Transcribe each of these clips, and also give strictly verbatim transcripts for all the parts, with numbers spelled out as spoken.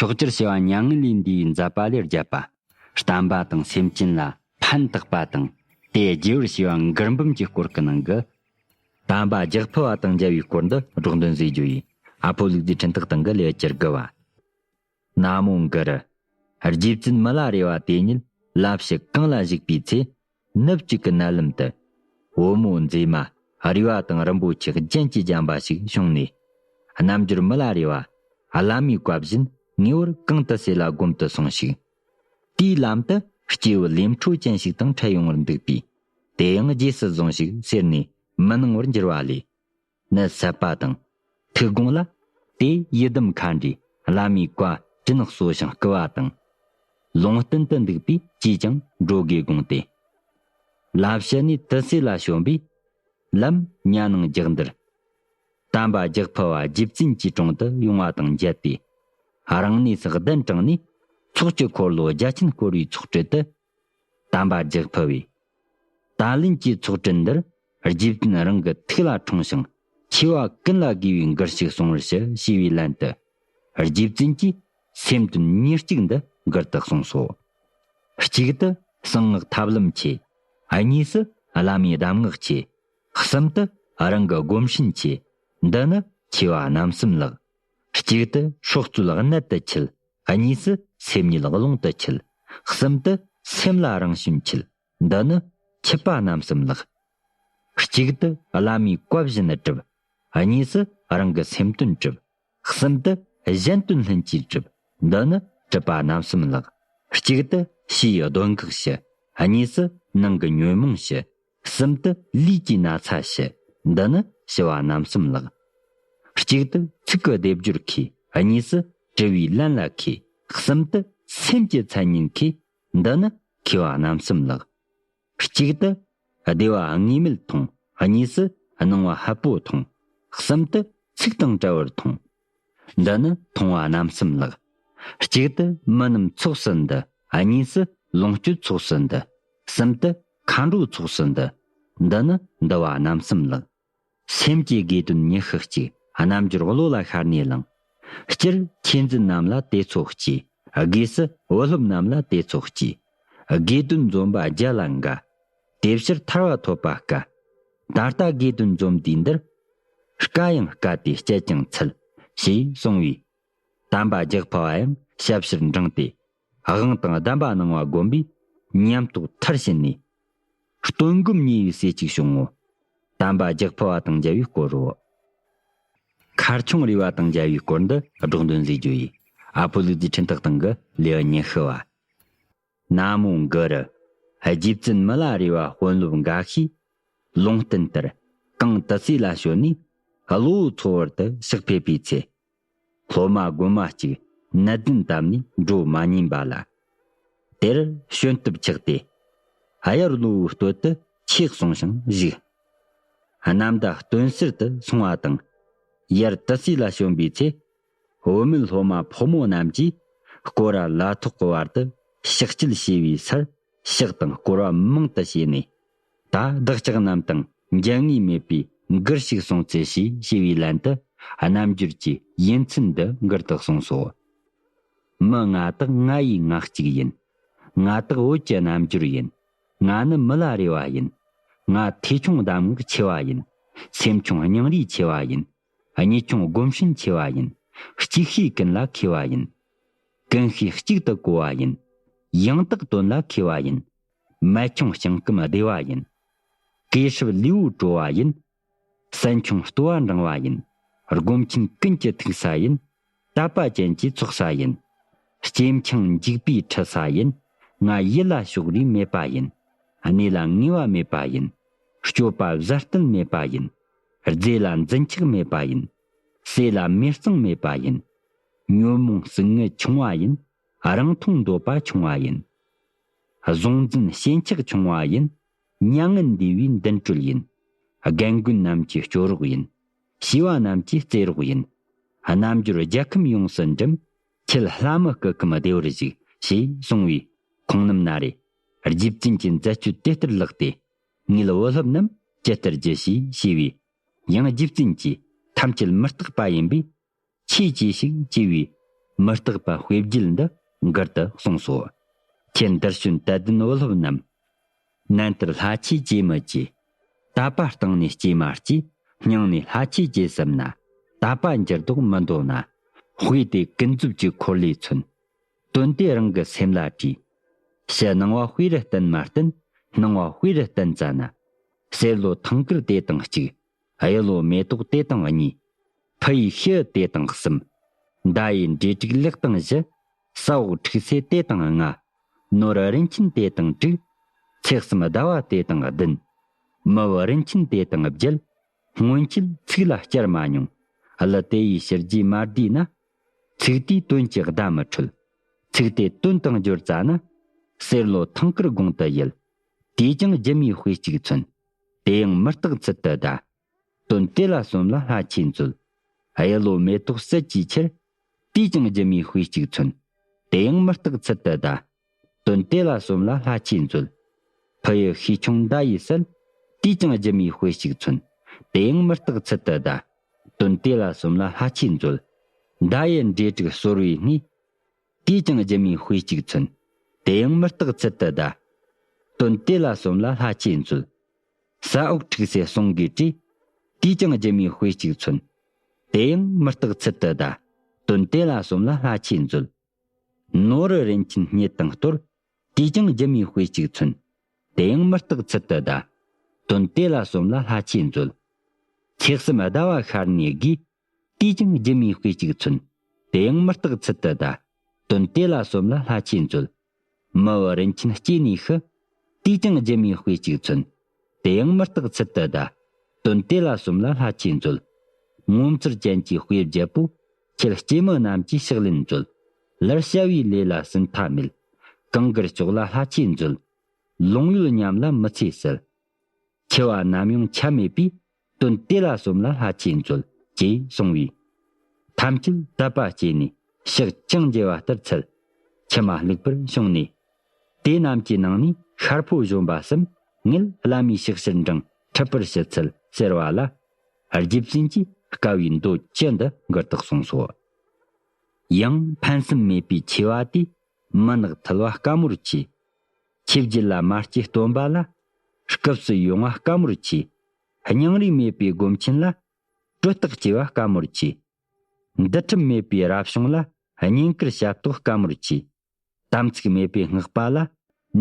རྟོགས་བཅུར་བྱ་བ་མྱ་ངན་ལས་འདས་པའི་མཛད་པ་ལས་བརྒྱབ་པ། བསྟན་པ་དང་སེམས་ཅན་ལ་ཕན་བཏགས་པ་དང་དེ་རྒྱས་པར་བྱ་བ་མགུར་འབུམ་གྱི་སྐོར་གྱི་ནང་གི། དམ་པ་རྒྱལ་ཕུ་བ་དང་མཇལ་བའི་སྐོར་འདི་སྒྲོག་འདོན་མཛད་རྒྱུ་ཡིན། ཨ་ཕོ་ལུག་རྫིའི་འཕྲིན་སྟེགས་སྟེང་གི་ལེའུ་བཅུ་དགུ་བ། ན་མོ་གུ་རུ། རྗེ་བཙུན་མི་ལ་རས་པ་དེ་ཉིད་ལ་ཕྱི་གངས་ལ་བཞུགས་པའི་ཚེ། ནུབ་གཅིག་གི་མནལ་ལམ་དུ། བུ་མོ་མཛེས་མ་རས་པ་དང་རིན་པོ་ཆེ་རྒྱན་གྱིས་བརྒྱན་པ་ཞིག་བྱུང་ནས། རྣལ་འབྱོར་མི་ལ་རས་པ་བླ་མའི་བཀའ་བཞིན་ངེས་པར་གངས་ཏི་སེ་ལ་སྒོམ་དུ་སོང་ཞིག། དེའི་ལམ་དུ་སྐྱེས་བུ་ལས་འཕྲོ་ཅན་ཞིག་དང་འཕྲད་ཡོང་བར་འདུག་པས། དེ་ཡང་རྗེས་སུ་བཟུང་ཞིག་ཟེར་ནས་མི་གནང་བར་འགྱུར་བ་ལས། ནི་སྲེད་པ་དང་། ཐུགས་དགོངས་ལ། དེ་ཡི་དམ་མཁའ་འགྲོའི་བླ་མའི་བཀའ་དྲིན་གསོ་ཞིང་བསྐུལ་བ་དང་། ལུང་བསྟན་དུ་འདུག་པས་ཅིས་ཀྱང་འགྲོ་དགོས་དགོངས་ཏེ། ལ་ཕྱི་ནས་ཏི་སེ་ལ་བྱོན་པས། ལམ་གཉའ་ནང་རྒྱག་འདིར། དམ་པ་རྒྱལ་ཕུ་བ་རྗེ་བཙུན་གྱི་དྲུང་དུ་ཡོང་བ་དང་མཇལ་ཏེ། རང་གནས་སུ་གདན་དྲངས་ནས་ཚོགས་ཀྱི་འཁོར་ལོ་རྒྱ་ཆེན་བསྐོར་བའི་ཚོགས་གྲལ་དུ། དམ་པ་རྒྱལ་ཕུ་བས། ད་ལན་གྱི་ཚོགས་གྲལ་འདིར་རྗེ་བཙུན་རང་གི་ཐུགས་ལ་འཁྲུངས་ཤིང་ཆེ་བ་ཀུན་ལ་དགེ་བའི་མགུར་ཞིག་གསུང་བར་ཞུ་ཞེས་པའི་ལན་དུ། རྗེ་བཙུན་གྱིས་སེམས་དོན་ཉེར་གཅིག་འདི་མགུར་དུ་གསུངས་སོ། གཅིག་ཏུ་གསང་སྔགས་ཐབས་ལམ་ཆེ། གཉིས་སུ་བླ་མའི་གདམས་ངག་ཆེ། གསུམ་དུ་རང་གི་སྒོམ་ཆེན་ཆེ། འདི་ནི་ཆེ་བ་རྣམ་གསུམ་ལགས། གཅིག་ཏུ་སྲོག་རྩོལ་གནད་དུ་ཆུད། གཉིས་སུ་སེམས་ཉིད་ཀློང་དུ་ཆུད། གསུམ་དུ་སེམས་ལ་རང་བྱོན་ཆུད། འདི་ནི་ཆུད་པ་རྣམ་གསུམ་ལགས། གཅིག་ཏུ་བླ་མའི་བཀའ་བཞིན་སྒྲུབ། གཉིས་སུ་རང་གི་སེམས་དོན་སྒྲུབ། གསུམ་དུ་གཞན་དོན་ལྷུན་གྱིས་གྲུབ། འདི་ནི་གྲུབ་པ་རྣམ་གསུམ་ལགས། གཅིག་ཏུ་ཕྱིའི་གདོན་བགེགས་ཞི། གཉིས་སུ་ནང་གི་ཉོན་མོངས་ཞི། གསུམ་དུ་ལུས་ཀྱི་ན་ཚ་ཞི། འདི་ནི་ཞི་བ་རྣམ་གསུམ་ལགས། གཅིག་ཏུ་ཚིག་གི་སྡེབ་སྦྱོར་མཁས། གཉིས་སུ་དྲི་བའི་ལན་ལ་མཁས། གསུམ་དུ་སེམས་ཀྱི་མཚན་ཉིད་མཁས། འདི་ནི་མཁས་པ་རྣམ་གསུམ་ལགས། གཅིག་ཏུ་བདེ་བ་དངོས་མེད་མཐོང་། གཉིས་སུ་སྣང་བ་ཧད་པོ་མཐོང་། གསུམ་དུ་ཚིག་དང་བྲལ་བར་མཐོང་། འདི་ནི་མཐོང་བ་རྣམ་གསུམ་ལགས། གཅིག་ཏུ་མི་རྣམས་ཚོགས་སུ་འདུ། གཉིས་སུ་ལོངས་སྤྱོད་ཚོགས་སུ་འདུ། གསུམ་དུ་མཁའ་འགྲོ་ཚོགས་སུ་འདུ། འདི་ནི་འདུ་བ་རྣམ་གསུམ་ལགས། སེམས་ཀྱི་དགེ་དོན་ཉི་ཤུ་གཅིག་རྣལ་འབྱོར་བློ་ལ་ཤར་ནས་བླང་། སྤྱིར་ཆོས་འཛིན་རྣམས་ལ་དེ་ཚོགས་གཅིག་དགོས་སུ་བུ་སློབ་རྣམས་ལ་དེ་ཚོགས་གཅིག་དགེ་དོན་འཛོམས་པ་རྒྱ་ལ་འགའ། དེ་ཕྱིར་ཐར་པ་ཐོབ་པ་དཀའ། ད་ལྟ་དགེ་དོན་འཛོམས་དུས་འདིར། དཀའ་ཡང་དཀའ་སྟེ་སྤྱད་ཀྱང་འཚལ། ཞེས་གསུངས་པས། དམ་པ་རྒྱལ་ཕུ་བ་ཡང་ཞབས་ཕྱིར་འབྲངས་ཏེ། དབང་དང་གདམས་པ་གནང་བ་བསྒོམས་པས་ཉམས་རྟོགས་མཐར་ཕྱིན་ནས། སྟོན་སྒོམ་ཉེ་བའི་སྲས་གཅིག་བྱུང་ངོ་། དམ་པ་རྒྱལ་ཕུ་བ་དང་མཇལ་བའི་སྐོར་རོ། མཁར་ཆུང་རས་པ་དང་མཇལ་བའི་སྐོར་འདི་སྒྲོག་འདོན་མཛད་རྒྱུ་ཡིན། ཨ་ཕོ་ལུག་རྫིའི་འཕྲིན་སྟེགས་སྟེང་གི་ལེའུ་ཉི་ཤུ་བ། ན་མོ་གུ་རུ། རྗེ་བཙུན་མི་ལ་རས་པ་དཔོན་སློབ་འགའ་ཤས། ལུང་བསྟན་ལྟར་གངས་ཏི་སེ་ལ་བྱོན་ནས། གློ་བོ་མཚོ་བར་དུ་ཕྱག་ཕེབས་པའི་ཚེ། སློབ་མ་རྒོད་མ་གཅིག་ནད་ལྡན་བཏབ་ནས་འགྲོ་མ་ཉན་པ་ལ། དེར་བྱོན་སྟབས་ཆགས་ཏེ། གཡར་གློ་བོའི་སྟོད་དུ་ཆས་གསུངས་ཤིང་བཞུགས། གནམ་ཟླ་སྟོན་སེར་དུ་སོང་བ་དང་། ཡར་ཏི་སེ་ལ་བྱོན་པའི་ཚེ། བུད་མེད་སློབ་མ་ཕོ་མོ་རྣམས་ཀྱིས་སྐོར་ར་ལ་ཐོག་གི་བར་དུ་ཕྱག་སྐྱིལ་བྱས་པའི་སར་ཕྱག་དང་སྐོར་བ་མང་དུ་བྱས་ནས། ད་བདག་ཅག་རྣམས་དང་འཇལ་ངེས་མེད་པའི་མགུར་ཞིག་གསུང་ཚུལ་ཞེས་ཞུས་པའི་ལན་དུ། རྣལ་འབྱོར་གྱིས་ཡིན་ཚུལ་འདི་མགུར་དུ་གསུངས་སོ། མི་ང་དག་ང་ཡི་ང་གཅིག་ཡིན། ང་དག་བོད་ཀྱི་རྣལ་འབྱོར་ཡིན། ང་ནི་མི་ལ་རས་པ་ཡིན། ང་ཐེ་ཆུང་གདམས་ངག་ཆེ་བ་ཡིན། སེམས་ཆུང་སྙིང་རུས་ཆེ་བ་ཡིན། གཉིད་ཆུང་སྒོམ་ཆེན་ཆེ་བ་ཡིན། གཅིག་ཤེས་ཀུན་ལ་མཁས་པ་ཡིན། ཀུན་ཤེས་གཅིག་ཏུ་གོ་བ་ཡིན། ཡང་དག་དོན་ལ་མཁས་པ་ཡིན། མལ་ཆུང་ལྕང་སྐམ་བདེ་བ་ཡིན། གོས་ཧྲུབ་ལེའུ་དྲོ་བ་ཡིན། སན་ཆུང་ལྟོ་བ་འབྲང་བ་ཡིན། སྒོམ་ཆེན་ཀུན་གྱི་ཐུག་ས་ཡིན། དད་པ་ཅན་གྱི་ཚོགས་ས་ཡིན། སྐྱེམས་ཆུང་འཇིགས་པའི་ཁྲི་ས་ཡིན། ང་ཡིད་ལ་ཕྱོགས་རིས་མེད་པ་ཡིན། གནས་ལ་ངེས་པ་མེད་པ་ཡིན། སྤྱོད་པ་བཟའ་བརྟན་མེད་པ་ཡིན། རྫས་ལ་འཛིན་ཆགས་མེད་པ་ཡིན། ཟས་ལ་མེར་གཙང་མེད་པ་ཡིན། ཉོན་མོངས་ཟུག་རྔུ་ཆུང་བ་ཡིན། རང་མཐོང་འདོད་པ་ཆུང་བ་ཡིན། གཟུང་འཛིན་ཞེན་ཆགས་ཆུང་བ་ཡིན། མྱ་ངན་འདས་པའི་མདུན་གྲོལ་ཡིན། རྒན་རྒོན་རྣམས་ཀྱི་སྐྱོ་རོགས་ཡིན། ཤེས་པ་རྣམས་ཀྱི་རྩེ་རོགས་ཡིན། རྣལ་འབྱོར་རྒྱལ་ཁམས་ཡོངས་སུ་འགྲིམ། ཁྱེད་ལྷ་མི་སྐུ་ཁམས་བདེ་བར་བཞུགས། ཞེས་གསུངས་པས། ཁོང་རྣམས་ན་རེ། རྗེ་བཙུན་གྱི་མཛད་སྤྱོད་དེ་ལྟར་ལགས་ཏེ། ངེད་བུ་སློབ་རྣམས་ཇི་ལྟར་བགྱི་ཞེས་ཞུས་པས། ཡང་རྗེ་བཙུན་གྱིས་ཐམས་ཅད་མི་རྟག་པ་ཡིན་པས། ཆོས་ཅི་ཞིག་ཅེས་པའི་ མི་རྟག་པ་དཔེ་བརྒྱད་འདི་འགུར་དུ་གསུངས་སོ། ཁྱེད་འདིར་བྱོན་དད་ལྡན་བུ་སློབ་རྣམས། ནན་ཏུར་ལྷ་ཆོས་བཅོས་མི་བྱེད། དད་པ་གཏིང་ནས་སྐྱེས་མ་སྐྱེས། སྙིང་ནས་ལྷ་ཆོས་བཅོས་བསམ་ན། དད་པ་འགྱུར་ལྡོག་མི་འདོད་ན། དཔེ་དེ་ཀུན་རྫོབ་ཀྱི་འཁོར་ལོས་མཚོན། དོན་དེ་རང་གི་སེམས་ལ་དྲིས། ཕྱི་སྣང་བ་དཔེ་རུ་བསྟན་མ་བསྟན། སྣང་བ་དཔེ་རུ་བསྟན་ཙ་ན། གསེར་ལོ་ཐང་དཀར་དེ་དང་གཅིག་གཡུ་ལོ་མེ་ཏོག་དེ་དང་གཉིས། ཕུ་ཡི་ཤེལ་དེ་དང་གསུམ། མདའ་ཡི་འབྲས་དྲུག་ལེགས་དང་བཞི། ས་འོག་འཁྲུག་སེ་དེ་དང་ལྔ། ནོར་རིན་ཆེན་དེ་དང་དྲུག་ཚེགས་གསུམ་ཟླ་བ་དེ་དང་བདུན། མི་བུ་རིན་ཆེན་དེ་དང་བརྒྱད། སྔོན་ཆད་ཚིག་ལ་བསྐྱར་མ་མྱོང་། གླུ་དེ་ཡི་ཕྱིར་རྗེས་མ་བསྡུས་ན། ཚིག་དེའི་དོན་གྱི་བརྡ་མི་འཕྲོད། ཚིག་དེ་དོན་དང་སྦྱོར་ཙ་ན། གསེར་ལོ་ཐང་དཀར་དགུང་དུ་ཡལ། དེས་ཀྱང་སྒྱུ་མའི་དཔེ་གཅིག་མཚོན། དེ་ཡང་མི་རྟག་ཚུལ་དུ་གདའ། དོན་དེ་ལ་སོམས་ལ་ལྷ་ཆོས་མཛོད། གཡུ་ལོ་མེ་ཏོག་གསེར་གྱི་ཕྱིར། དེས་ཀྱང་སྒྱུ་མའི་དཔེ་གཅིག་མཚོན། དེ་ཡང་མི་རྟག་ཚུལ་དུ་གདའ། དོན་དེ་ལ་སོམས་ལ་ལྷ་ཆོས་མཛོད། ཕུ་ཡི་ཤིས་ཆུང་མདའ་ཡིས་གསལ། དེས་ཀྱང་སྒྱུ་མའི་དཔེ་གཅིག་མཚོན། དེ་ཡང་མི་རྟག་ཚུལ་དུ་གདའ། དོན་དེ་ལ་སོམས་ལ་ལྷ་ཆོས་མཛོད། མདའ་ཡི་འབྲས་དྲུག་གསོར་བའི་སྔས། དེས་ཀྱང་སྒྱུ་མའི་དཔེ་གཅིག་མཚོན། དེ་ཡང་མི་རྟག་ཚུལ་དུ་གདའ། དོན་དེ་ལ་སོམས་ལ་ལྷ་ཆོས་མཛོད། ས་འོག་འཁྲུག་སེ་ཟུང་གིས་བྲིས། དེས་ཀྱང་སྒྱུ་མའི་དཔེ་གཅིག་མཚོན། དེ་ཡང་མི་རྟག་ཚུལ་དུ་གདའ། དོན་དེ་ལ་སོམས་ལ་ལྷ་ཆོས་མཛོད། ནོར་རིན་ཆེན་སྙེད་དང་གཏོར། དེས་ཀྱང་སྒྱུ་མའི་དཔེ་གཅིག་མཚོན། དེ་ཡང་མི་རྟག་ཚུལ་དུ་གདའ། དོན་དེ་ལ་སོམས་ལ་ལྷ་ཆོས་མཛོད། ཚེགས་གསུམ་ཟླ་བ་ཤར་ནས་བརྒོས། དེས་ཀྱང་སྒྱུ་མའི་དཔེ་གཅིག་མཚོན། དེ་ཡང་མི་རྟག་ཚུལ་དུ་གདའ། དོན་དེ་ལ་སོམས་ལ་ལྷ་ཆོས་མཛོད། མི་བུ་རིན་ཆེན་སྐྱེས་ནས་ཤི། དེས་ཀྱང་སྒྱུ་མའི་དཔེ་གཅིག་མཚོན། དེ་ཡང་མི་རྟག་ཚུལ་དུ་གདའ། དོན་དེ་ལ་སོམས་ལ་ལྷ་ཆོས་མཛོད། ངོ་མཚར་ཅན་གྱི་དཔེ་བརྒྱད་པོ། ཁྱེད་སྐྱེས་མི་རྣམས་ཀྱིས་ཕྱག་ལེན་མཛོད། ལར་བྱ་བའི་ལས་ལ་ཟིན་ཐབས་མེད། གང་དགར་ཕྱོགས་ལ་ལྷ་ཆོས་མཛོད། ལོང་ཡོད་ཉམས་ལ་མི་ཚེ་ཟད། འཆི་བ་ནམ་ཡང་ཆ་མེད་པས། དོན་དེ་ལ་སོམས་ལ་ལྷ་ཆོས་མཛོད། ཅེས་གསུངས་པས། ཐམས་ཅད་དད་པ་སྐྱེས་ནས་ཕྱག་ཅིང་མཇལ་བ་ལྟར་འཚལ། མཆི་མ་ལྷུག་པར་བྱུང་ནས། དེ་རྣམས་ཀྱི་ནང་ནས་ཤར་ཕོ་གཞོན་པ་གསུམ་ངེད་བླ་མའི་ཕྱག་ཕྱིར་འབྲང་ཁྲིད་པར་ཞུ་འཚལ་ཟེར་བ་ལ། རྗེ་བཙུན་གྱིས་དཀའ་བའི་མདོ་བཅུ་འདི་མགུར་དུ་གསུངས་སོ། ཡང་ཕན་སེམས་མེད་པའི་ཆེ་བ་དེས། མི་ནག་ཐལ་བ་དཀའ་མོར་ཆེ། ཆོས་བརྒྱད་ལ་མ་སྐྱེས་སྟོན་པ་ལ། སྐབས་སུ་ཡོང་བ་དཀའ་མོར་ཆེ། སྙིང་རུས་མེད་པའི་སྒོམ་ཆེན་ལ། གྲོས་རྟགས་ཆེ་བ་དཀའ་མོར་ཆེ། འདུལ་ཁྲིམས་མེད་པའི་རབ་བྱུང་ལ། བསྙེན་བཀུར་ཞབས་ཏོག་དཀའ་མོར་ཆེ། དམ་ཚིག་མེད་པའི་སྔགས་པ་ལ།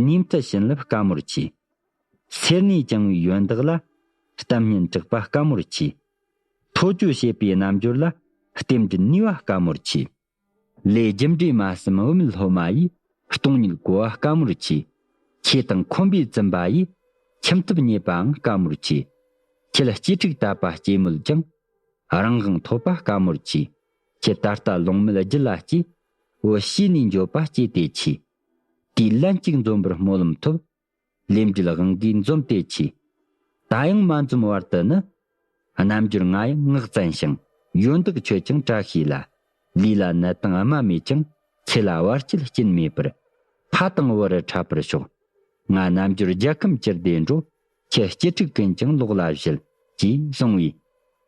ནུས་མཐུ་བྱིན་རླབས་དཀའ་མོར་ཆེ། སེར་སྣས་བཅིངས་པའི་ཡོན་བདག་ལ། གཏམ་སྙན་གྲགས་པ་དཀའ་མོར་ཆེ། ཐོ་ཅོ་བྱེད་པའི་རྣལ་འབྱོར་ལ། རྟེན་འབྲེལ་ནུས་པ་དཀའ་མོར་ཆེ། ལས་རྒྱུ་འབྲས་མ་བསམ་བུད་མེད་སློབ་མ་ཡིས། སྟོང་ཉིད་གོ་བ་དཀའ་མོར་ཆེ། ཆོས་དང་འཁོན་པས་བཙུན་པ་ཡིས། ཁྱིམ་ཐབ་རྙེད་པའང་དཀའ་མོར་ཆེ། ཁྱེད་སྤྱི་ཕྲུག་དད་པ་སྐྱེས་མོད་ཀྱང་། རང་དབང་ཐོབ་པ་དཀའ་མོར་ཆེ། ཁྱེད་ད་ལྟ་ལོང་མེད་རྒྱུད་ལ་སྐྱེས། བུ་ཤེས་ནས་འགྱོད་པ་སྐྱེས་ཏེ་ཆེ། དུས་ལན་གཅིག་འཛོམས་པར་སྨོན་ལམ་ཐོབ། ལས་འབྲས་དབང་གིས་འཛོམས་ཏེ་མཆིས། ད་ཡང་མ་འཛོམས་བར་དུ་ནི། རྣལ་འབྱོར་ང་ཡང་ངག་བཙན་ཞིང་། ཡོན་བདག་ཁྱོད་ཀྱང་བཀྲ་ཤིས་ལ། ལུས་ལ་ནད་དང་རྨ་མེད་ཅིང་། ཚེ་ལ་བར་ཆད་རྐྱེན་མེད་པར། ཕ་དང་བུ་རུ་འཕྲད་པར་ཤོག། ང་རྣལ་འབྱོར་རྒྱལ་ཁམས་ཅི་བདེ་འགྲོ། ཁྱེད་སྤྱི་ཕྲུག་ཀུན་ཀྱང་ལོག་ལ་བཞུད། ཅེས་གསུངས་པས།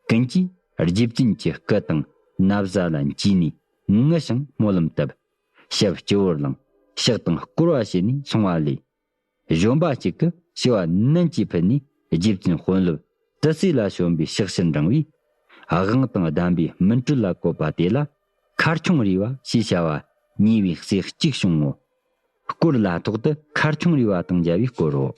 ཀུན་གྱིས་རྗེ་བཙུན་གྱི་སྐུ་དང་ན་བཟའ་ལ་མཆིས་ནས་ངུ་ཞིང་སྨོན་ལམ་བཏབ། ཞབས་སྤྱི་བོར་བླངས། ཕྱག་དང་བསྐོར་བ་བྱས་ནས་སོང་བ་ལས། གཞོན་པ་གཅིག་གིས་ཞུ་བ་ནན་གྱིས་ཕུལ་ནས་རྗེ་བཙུན་དཔོན་སློབ་ཏི་སེ་ལ་བྱོན་པའི་ཕྱག་ཕྱིར་འབྲང་བས། དབང་དང་ལྡན་པའི་མི་འཕྲོད་ལ་བཀོད་པ་དེ་ལ་མཁར་ཆུང་རས་པ་ཞེས་བྱ་བ་ཉེ་བའི་སྲས་གཅིག་བྱུང་ངོ་། སྐོར་ལ་ཐོག་ཏུ་མཁར་ཆུང་རས་པ་དང་མཇལ་བའི་སྐོར་རོ།